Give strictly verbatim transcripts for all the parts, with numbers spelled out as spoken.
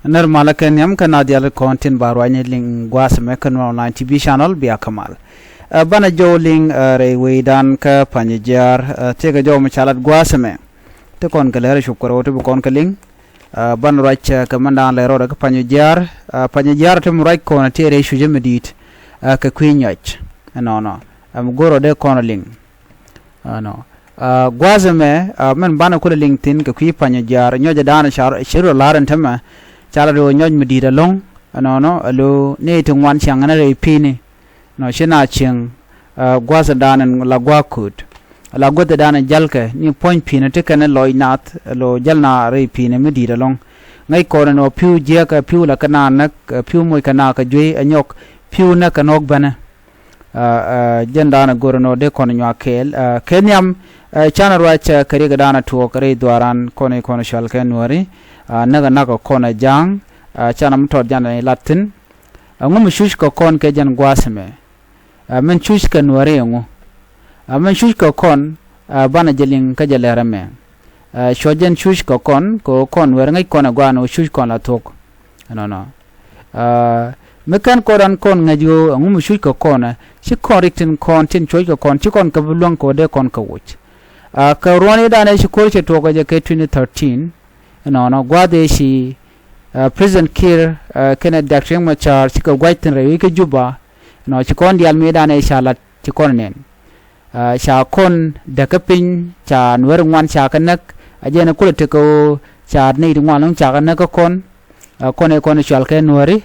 Nɛr malä kɛ nhiam kä na dial kɔn tin ba ruacni liŋ gua̱a̱th mɛ kä Nuer Online T V channel bia kä mal. Ɛ, banɛ jɔw liŋ, ɛ, rɛy wecdan kä Panyɛ Jiaar, ɛ, tëëkɛ jɔw mi ca lat gua̱a̱th mɛ. Ti kɔn kɛ lɛr cup kɛ rɛw ti bi kɔn kɛ liŋ. Ɛ, banɛ ruac, ɛ, kɛ mɛn daan lɛ rɔɔdɛ kä Panyɛ Jiaar. Ɛ, Panyɛ Jiaar ti mi ruac kɔn ti rɛy cucä mi di̱i̱t, ɛ, kɛ kui̱ nyɔc. Ɛnɔnɔ. Ɛ, mi go̱rɔ dee kɔn liŋ. Ɛnɔ. Ɛ, gua̱a̱th ɛmɛ, ɛ, mɛn banɛ kulɛ liŋ thi̱n kɛ kui̱ Panyɛ Jiaar, nyɔcɛ da̱a̱n ca, ci rɔ la̱r ɛn tämɛ, ca la do̱ nyɔc mi di̱i̱t ɛlɔ̱ŋ. Ɛnɔnɔ, ɛ lo̱ nɛy ti ŋuan ciaŋ ɛn rɛy pi̱i̱ni. Nɔ, ci na cieŋ, ɛ, gua̱a̱th da̱a̱n ɛn la gua̱a̱k kööt. La gua̱a̱th da̱a̱n ɛn jälkɛ, ni puɔ̱ny pi̱i̱ni ti kɛn lɔc naath, ɛ lo̱ jäl na rɛy pi̱i̱ni mi di̱i̱t ɛlɔ̱ŋ. Ŋäc kɔn ɛn ɣöö pi̱w jiääk, ɛ pi̱w la kɛ na näk, ɛ pi̱w moc kɛ na kɛ juey, ɛ nyɔk, pi̱w näk kɛ nɔ̱k bänɛ. Ɛ, ɛ, jɛn da̱a̱n ɛ go̱r ɛn ɣöö dee kɔn nyuak kɛɛl. Ɛ, kɛ nhiam, ɛ, canɛ ruac, ɛ, kɛ riɛk da̱a̱n ɛ tuɔɔk rɛy dhuaaran kɔn i̱ kɔn cɔal kɛ Nuääri. Ɛ, näk ɛ näk ɛ kɔn ɛ ja̱a̱ŋ, ɛ, canɛ mi tɔt jan ɛ lat thi̱n. Ɛŋu mi cuc kɛ kɔn kɛ jɛn gua̱a̱th ɛmɛ? Ɛ, min cuc kɛ Nuääri ɛŋu? Ɛ, min cuc kɛ kɔn, ɛ, banɛ jɛ liŋ kä jɛ lɛr ɛmɛ. Ɛ, cuɔ jɛn cuc kɛ kɔn, kɛ ɣöö kɔn Nuääri ŋäc kɔn ɛ gua̱a̱n ɣöö cuc kɔn la thuɔ̱k. Ɛnɔnɔ. Ɛ, mi kɛn kɔn ran kɔn ŋäc ɣöö ɛŋu mi cuc kɛ kɔn ɛ, ci kɔn rik tin kɔn tin cuɔ̱c kɛ kɔn, ci kɔn kɛ bi luäŋ kɛ ɣöö dee kɔn kɛ woc. Ɛ, kɛ ruɔ̱n i̱ da̱a̱n ɛ ci ko̱r cɛ tuɔɔk ɛ jɛ kɛ twenty thirteen. Ɛnɔnɔ gua̱a̱th ëë ci, ɛ, President Kiir, ɛ, kɛnɛ Doctor Riek Machar cikɛ gua̱c thi̱n rɛy wec kä Juba. Ɛnɔ ci kɔn diaal mi da̱a̱n ëë ca lat ci kɔn nɛn. Ɛ, ca kɔn däk kä piny, ca Nuääri ŋuan ca kɛ näk. Ɛ jɛn ɛ kulɛ tekɛ ɣöö ca nɛy ti ŋuan lɔ̱ŋ ca kɛ näk kä kɔn. Ɛ, kɔn ëë kɔn cɔal kɛ Nuääri.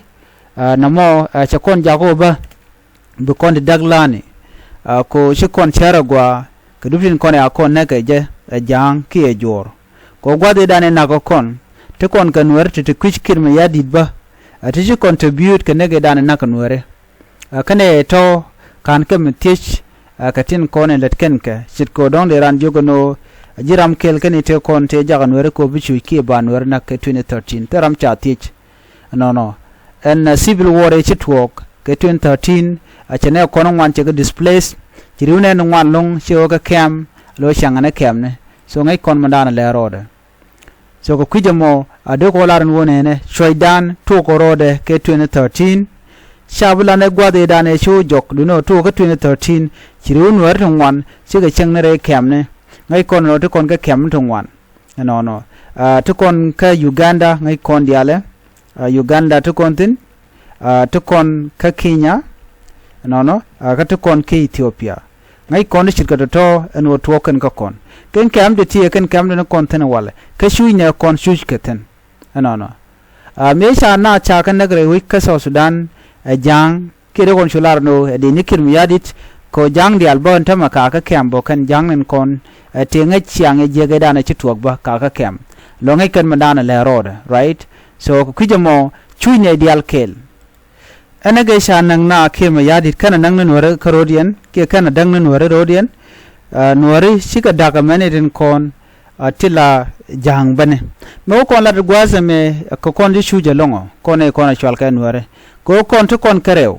Ɛ, nɔmɔ, ɛ, cɛ kɔn jak ɣöö bä bi kɔn ti däk la̱a̱ni. Ɛ, ko ci kɔn cär agua kɛ dup tin kɔn ɛ a kɔn näk ɛ jɛ ɛ ja̱a̱ŋ kiɛ juɔ̱ɔ̱r. Ko gua̱th i̱ da̱a̱n i̱ nakä kɔn ti kɔn kɛ Nuääri ti ti kui̱c Kiir Mayardit bä. Ɛ ti ci contribute kɛ näk i̱ da̱a̱n i̱ nakä Nuääri. Ɛ kɛnɛ tɔ̱ ka̱n kɛ mi thiec, ɛ kɛ tin kɔn in lät kɛn kɛ ce̱tkɛ dɔ̱ŋ dee raan jiök ɛn ɣöö ji̱ ram kɛl kɛn i̱ tëë kɔn tëë jakä Nuääri kɛ ɣöö bi cuc kiɛ ba Nuääri näk kɛ twenty thirteen. Thil ram ca thiec. Ɛnɔnɔ. Ɛn, ɛ, civil war ëë ci tuɔɔk kɛ twenty thirteen, ɛ cɛ nɛ kɔn ŋuan cɛ kɛ displace. Ci ri̱w nɛn ŋuan lo̱ŋ ci ɣöö kɛ kɛm, lo̱ cäŋ ɛn ɛ kɛmni. So ŋäc kɔn mi da̱a̱n ɛ lɛr rɔɔdɛ. So kɛ kui̱c ɛmɔ a dee kɔ lar ɛn wä nɛnɛ cuɔ̱cdan tuɔɔk kɔ rɔɔdɛ kɛ twenty thirteen. Ca bi lan ɛ gua̱th ëëdan ëë ci wä jɔk duundɛ ɣöö tuɔɔk kä twenty thirteen ci ri̱w Nuääri ti ŋuan cikɛ cäŋ ni rɛy kɛmni. Ŋäc kɔn ɛn ɣöö ti kɔn kä kɛmni ti ŋuan. Ɛnɔnɔ. Ɛ, ti kɔn kä Uganda ŋäc kɔn diaalɛ. Ɛ, Uganda ti kɔn thi̱n. Ɛ, ti kɔn kä Kenya. Ɛnɔnɔ. Ɛ, kä ti kɔn kä Ethiopia. Ŋäc kɔn ti ce̱tkɛ tɔ̱tɔ̱ ɛn ɣöö tuɔɔk kɛn kä kɔn. Kɛn kɛm ti ti ɛ kɛn kɛm ti ni kɔn thi̱n walɛ. Kä cuc nɛ kɔn cuc kɛ thi̱n. Ɛnɔnɔ. Ɛ, mëë ca naath ca kɛ näk rɛy wec kä South Sudan, ɛ ja̱a̱ŋ kiɛ dee kɔn cu lar ɛn ɣöö ɛ dee ni Kiir Mayardit kɛ ɣöö ja̱a̱ŋ diaal bä ɛn tämɛ ka kä kɛm bä kɛn ja̱a̱ŋ ni kɔn, ɛ tëë ŋäc ciaŋ ɛ jiäk ëëdan ɛ ci tuɔɔk bä ka kä kɛm. Lɔ ŋäc kɛn mi da̱a̱n ɛ lɛr rɔɔdɛ, right? So kɛ kui̱c ɛmɔ cuc nɛ diaal kɛɛl. Ɛn ɛ gɛ ca näk na Kiir Mayardit kɛn ɛ näk ni Nuääri kä ro̱diɛn kiɛ kɛn ɛ däk ni Nuääri ro̱diɛn. Ɛ, Nuääri cikɛ da̱k ɛmɛn i̱ tin kɔn, ɛ, ti la ja̱a̱ŋ bäni. Mi wä kɔn lat gua̱a̱th ɛmɛ, ɛ, kɛ kɔn ti cuc ɛlɔ̱ŋɔ kɔn ɛ kɔn ɛ cɔal kɛ Nuääri. Kɛ ɣöö kɔn ti kɔn kɛ rɛw.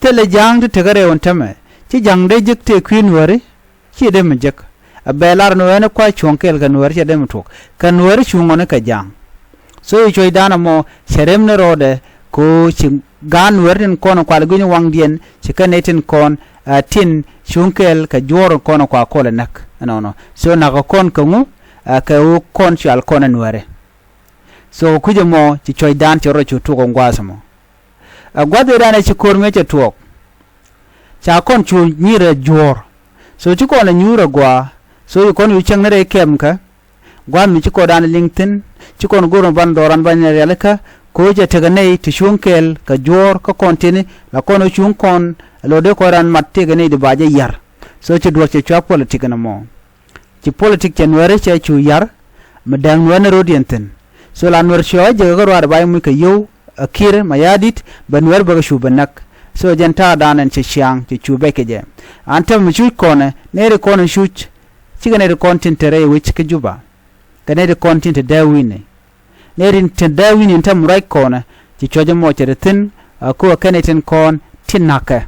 Thilɛ ja̱a̱ŋ ti tekɛ rɛw ɛn tämɛ ci ja̱a̱ŋ dee jek tëë kui̱ Nuääri. Ciɛ dee mi jek. A bɛ lar ni ɣöö ɛn kua cuɔ̱ŋ kɛɛl kɛ Nuääri ciɛ dee mi tuɔk kɛ Nuääri cuŋ ɣɔni kɛ ja̱a̱ŋ. So i̱ cuɔ̱cdan ɛmɔ cɛ rem ni rɔɔdɛ kɛ ɣöö ci gaat Nuääri tin kɔn kual gui̱ny waŋdiɛn ci kɛn nɛy tin kɔn, ɛ, tin cuŋ kɛɛl kɛ juɔ̱ɔ̱r kɔn kua kɔl ɛ näk ɛnɔnɔ. So nakä kɔn kɛ ŋu, ɛ, kɛ ɣöö kɔn cual kɔn ɛ Nuääri. So kɛ kui̱c ɛmɔ ci cuɔ̱cdan cɛ rɔ cu tuɔk ɛn gua̱a̱th ɛmɔ. Ɛ gua̱th ëëdan ɛ ci ko̱r mëë cɛ tuɔɔk. Ca kɔn cu nyir ɛ juɔ̱ɔ̱r. So ci kɔn ɛ nyuur ɛ gua̱a̱. So ci kɔn cu cäŋ ni rɛy kɛmkä. Gua̱a̱th mi ci kɔn da̱a̱n liŋ thi̱n ci kɔn go̱r mi ban dhɔran ban rialikä. Ko̱ cɛ tekɛ nɛy ti cuŋ kɛɛl kɛ juɔ̱ɔ̱r kä kɔn tini la kɔn ɛ cuŋ kɔn. Ɛ lo̱ dee kɔn ran mat tëëkɛ nɛy di ba jɛ ya̱r. So ci duɔ̱ɔ̱r cɛ cua politik ɛn ɛmɔ. Ci politik cɛ Nuääri cɛ cu ya̱r. Mi dääk Nuäär ni ro̱diɛn thi̱n. So la Nuäär cuɔ̱ɔ̱c jɛ kɛ kä ruaadɛ ba jɛ muc kɛ yio̱w, ɛ, Kiir Mayardit bɛ Nuäär bɛ kɛ cu bɛ näk. So jɛn ta̱a̱dan ɛn cɛ ciaŋ cɛ cu bɛc kɛ jɛ. An tɛmɛ mi cuc kɔnɛ nɛy ri kɔn in cuc. Cikɛ nɛy ri kɔn tin te rɛy wec kä Juba. Kɛ nɛy ri kɔn tin te dee wi̱ni. Nɛy rin tin dee wi̱ni in tɛm ruac kɔnɛ ci cuɔ̱c ɛmɔ cɛ te thi̱n, ɛ, ko̱ ɛ kɛn i̱ tin kɔn tin na̱kɛ.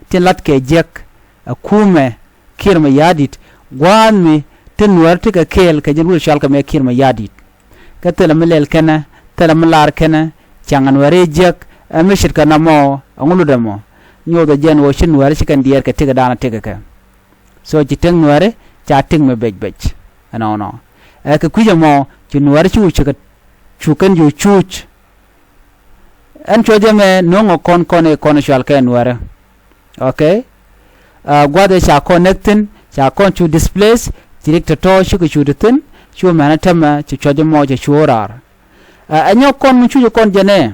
Tin la̱tkɛ jiäk, ɛ, kumɛ Kiir Mayardit, gua̱a̱th mi tin Nuäär tekɛ kɛɛl kɛ jɛn wut cual kɛ mɛ Kiir Mayardit. Kä thilɛ mi lɛl kɛnɛ Thilɛ mi lar kɛnɛ, cäŋ ɛ Nuääri jiäk, ɛ mi ce̱tkɛ nɔmɔ, ɛŋu lutdɛ mɔ. Nyothɛ jɛn ɣöö ci Nuääri ci kɛn diɛɛr kɛ tëkdan tëkɛ kɛ. So ci tëk Nuääri ca tëk mi bec bec. Ɛnɔnɔ. Ɛ kɛ kui̱c ɛmɔ, ci Nuääri ci wä cä kɛ cu kɛn ji̱ cuuc. Ɛn cuɔ̱c ɛmɛ no̱o̱ŋ ɛ kɔn kɔn i̱ kɔn cual kɛ Nuääri. Okay. Ɛ gua̱th ëë ca kɔn näk thi̱n, ca kɔn cu displace, ci rik tɔ̱tɔ̱ cikɛ cu ti thi̱n, cu mɛn ɛ täämɛ ci cuɔ̱c ɛmɔ cɛ cu raar. Ɛ nyɔk kɔn mi cuc kɔn jɛn ɛ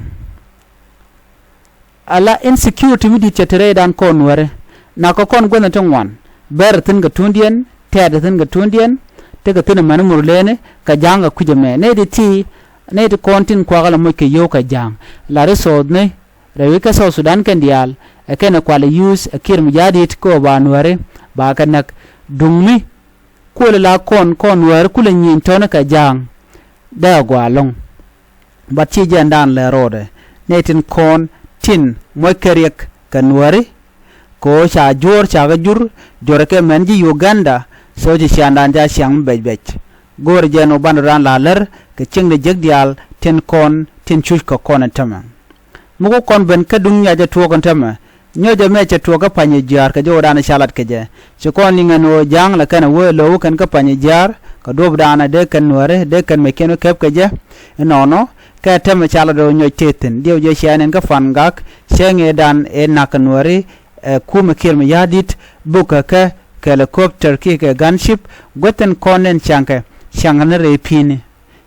ala insecurity mi di̱t cɛ te rɛydan kɔn Nuääri. Nakä kɔn guäthni ti ŋuan, Bɛr thi̱n kɛ tuundiɛn, Tɛt thi̱n kɛ tuundiɛn, tekɛ thi̱n amäni Murleni kɛ Ja̱a̱ŋ kɛ kui̱c ɛmɛ. Nɛy ti ti, nɛy ti kɔn tin kuakä la moc kɛ yio̱w kɛ Ja̱a̱ŋ, la resource ni rɛy wec kä South Sudan kɛn diaal, ɛ kɛn ɛ kual ɛ use ɛ Kiir Mayardit kä ɣöö ba Nuääri ba kɛ näk. Duŋ mi kuɔlɛ la kɔn, kɔn Nuääri kulɛ nyieny tɔ̱ni kɛ Ja̱a̱ŋ, dee a gɔaa ɛlɔ̱ŋ. But ci jɛɛndan lɛ ro̱o̱dɛ, nɛy tin kɔn tin moc kɛ riɛk kɛ Nuääri. Kɛ ɣöö ca juɔ̱ɔ̱r, ca kɛ jur, juɔ̱ɔ̱r kɛ mɛn ji̱ Uganda, so ci ciaaŋdan ca ciaŋ mi bec bec. Go̱o̱rɛ jɛn ɣöö banɛ raan la lär kɛ cieŋdɛ jiäk diaal tin kɔn tin cuc kɛ kɔn ɛn täämɛ. Mi ku kɔn ben kä duŋ nyɔc ɛ tuɔɔk ɛn täämɛ, nyɔc ɛmɛ cɛ tuɔɔk kä Panyijiar kɛ jɔwdan ca lat kɛ jɛ. Ci kɔn liŋ ɛn ɣöö Ja̱a̱ŋ la kɛn ɛ wee lo̱w kɛn kä Panyijiar, kɛ duɔ̱ɔ̱pdan ɛ dee kɛn Nuääri, dee kɛn mɛ kiɛn wä kɛp kɛ jɛ. Inɔnɔ, kɛ täämɛ ca lat ɛ ɣöö nyɔc tëë thi̱n, diɛw jɛ ciɛ nɛn kä Pangak, cɛ ŋëëdan ëë na̱k kɛ Nuääri, ɛ kumɛ Kiir Mayardit, bukɛ kɛ, kɛ helicopter kiɛ kɛ gunship, guäth tin kɔn nɛn ciaŋkɛ, ciaŋkɛ ni rɛy pi̱i̱ni.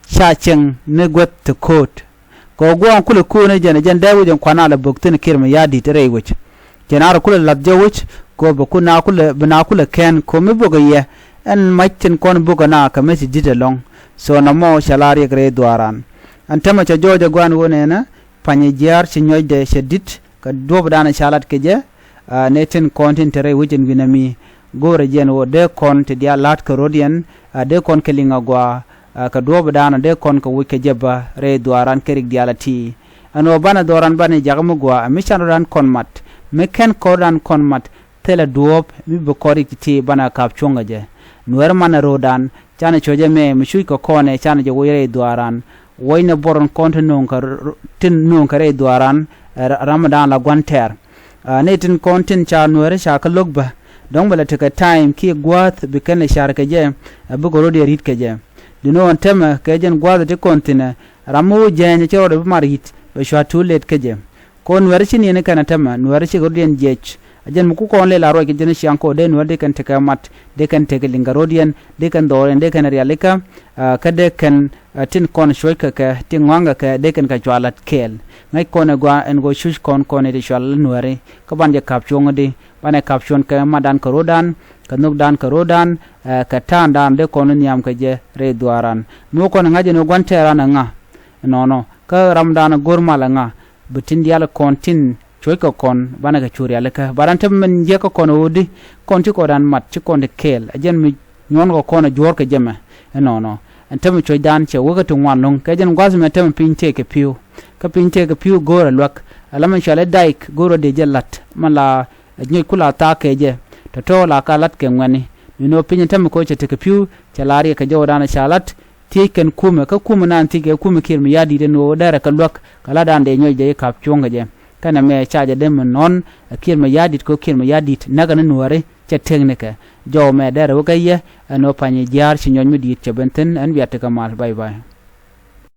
Ca cieŋ ni guäth ti ko̱o̱t. Kɛ ɣöö guɔ̱ɔ̱ŋ kulɛ ko̱o̱ni jɛn, jɛn dee wec ɛn kuan a lɛ bök thi̱n Kiir Mayardit rɛy wec. Jɛn a rɔ kulɛ la̱th jɛ wec, kɛ ɣöö bi kun a kulɛ, bi na kulɛ kɛn, kɛ ɣöö mi bök ɛ yɛ, ɛn mac tin kɔn bök ɛ na kɛ mɛ ci di̱t ɛlɔ̱ŋ. So nɔmɔ cɛ la riɛk rɛy dhuaaran. Ɛn täämɛ cɛ jɔɔc ɛ gua̱a̱n ɣöö nɛnɛ, Panyijiar ci nyɔcdɛ cɛ di̱t, kɛ duɔ̱ɔ̱pdan ca lat kɛ jɛ, ɛ nɛy tin kɔn tin te rɛy wec ɛn wi̱nɛ mi. Go̱o̱rɛ jɛn ɣöö dee kɔn ti diaal la̱t kɛ ro̱diɛn, ɛ dee kɔn kɛ liŋ a gɔaa, ɛ kɛ duɔ̱ɔ̱pdan dee kɔn kɛ woc kɛ jɛ bä rɛy dhuaaran kɛ rik diaal a ti. Ɛn ɣöö banɛ dhuaaran banɛ jakä mi gɔaa, ɛ mi can rɔ̱dan kɔn mat, mi kɛn kɔn rɔ̱dan kɔn mat, thilɛ duɔ̱ɔ̱p mi bi kɔn rik ti ti banɛ ka̱p cuɔ̱ŋ kɛ jɛ. Nuäär manɛ ro̱dan, canɛ cuɔ̱c ɛmɛ mi cuc kɛ kɔn ɛ canɛ jɛ woc rɛy dhuaaran. Woc ni buɔr in kɔn tin nööŋ kɛ r-, tin nööŋ kɛ rɛy dhuaaran, ɛ ra-, ramdan la gua̱n tɛɛr. Ɛ nɛy tin kɔn tin ca Nuääri ca kä lo̱k bä, dɔ̱ŋ bɛ lɛ tekɛ time kiɛ gua̱a̱th bi kɛn lɛ ca̱r kɛ jɛ, ɛ bikɛ ro̱diɛn ri̱t kɛ jɛ. Duŋni ɣän täämɛ kɛ jɛn gua̱a̱th ti kɔn thi̱n ɛ, ram mi wä jääny cɛ rɔɔdɛ bi mar yi̱t, bɛ cua too late kä jɛ. Kɔn Nuääri ci niɛn kɛn ɛ täämɛ, Nuääri cikɛ ro̱diɛn jiɛc. Ɛ jɛn mi ku kɔn lɛ la ruac kɛ jɛn ciaŋ kɔ dee Nuääri dee kɛn tekɛ mat, dee kɛn tekɛ liŋ kɛ ro̱diɛn, dee kɛn dhɔriɛn, dee kɛn rialikä, ɛ kä dee kɛn, ɛ tin kɔn cuɔ̱c kɛ kɛ, tin ŋɔaŋ kɛ kɛ, dee kɛn kɛ cua la̱t kɛɛl. Ŋäc kɔn ɛ gɔaa ɛn ɣöö cuc kɔn kɔn ɛ ti cua la̱t Nuääri, kä ban jɛ ka̱p cuɔ̱ŋ di, banɛ ka̱p cuɔ̱ŋ kɛ matdan kɛ ro̱dan, kɛ nhökdan kɛ ro̱dan, ɛ kɛ ta̱a̱ŋdan dee kɔn nhiam kɛ jɛ rɛy dhuaaran. Mi wä kɔn ɛ ŋa̱c ɛn ɣöö gua̱n tɛɛran ɛ ŋa, ɛnɔnɔ, kä ramdan ɛ go̱r mal ɛ ŋa, bi tin diaal kɔn tin cuɔ̱ckɛ kɔn banɛ kɛ cu rialikä. Ba dan te min jiäkä kɔn ɛ ɣöö di, kɔn ci kɔn dan mat, ci kɔn ti kɛɛl, ɛ jɛn mi nyuɔ̱nkɛ kɔn ɛ juɔ̱ɔ̱rkɛ jɛ mɛ. Ɛnɔnɔ. Ɛn täämɛ cuɔ̱cdan cɛ wä kä ti ŋuan lo̱ŋ. Kɛ jɛn gua̱th mɛ täämɛ piny tëëkɛ pi̱w. Kä piny tëëkɛ pi̱w go̱o̱rɛ luäk. Ala mɛ cɔal i̱ daik go̱o̱rɛ dee jɛ la̱t. Mɛ la nyuc ku la thaak kɛ jɛ. Tɔ̱tɔ̱ la ka la̱t kɛ ŋuɛ̈ni. Duŋni ɣöö piny ɛn täämɛ kɛ ɣöö cɛ tekɛ pi̱w, cɛ la riɛk kɛ jɔwdan ca la̱t. Thiec kɛn kumɛ, kä kumɛ naan thiec kɛ kumɛ Kiir Mayardit ɛn ɣöö derɛ kɛ luäk, kɛ la̱tdan dee nyuɔ̱cdɛ i̱ ka̱p cuɔ̱ŋ kɛ jɛ. Kɛnɛ mɛ ca jɛ dee mi nɔ̱n, ɛ Kiir Mayardit kɛ ɣöö Kiir Mayardit näkɛ ni Nuääri, cɛ tëknikɛ. Jɔw mɛ derɛ wä kä yɛ, ɛn ɣöö Panyijiar ci nyɔc mi di̱i̱t cɛ ben thi̱n, ɛn bia tekɛ mal, bye bye.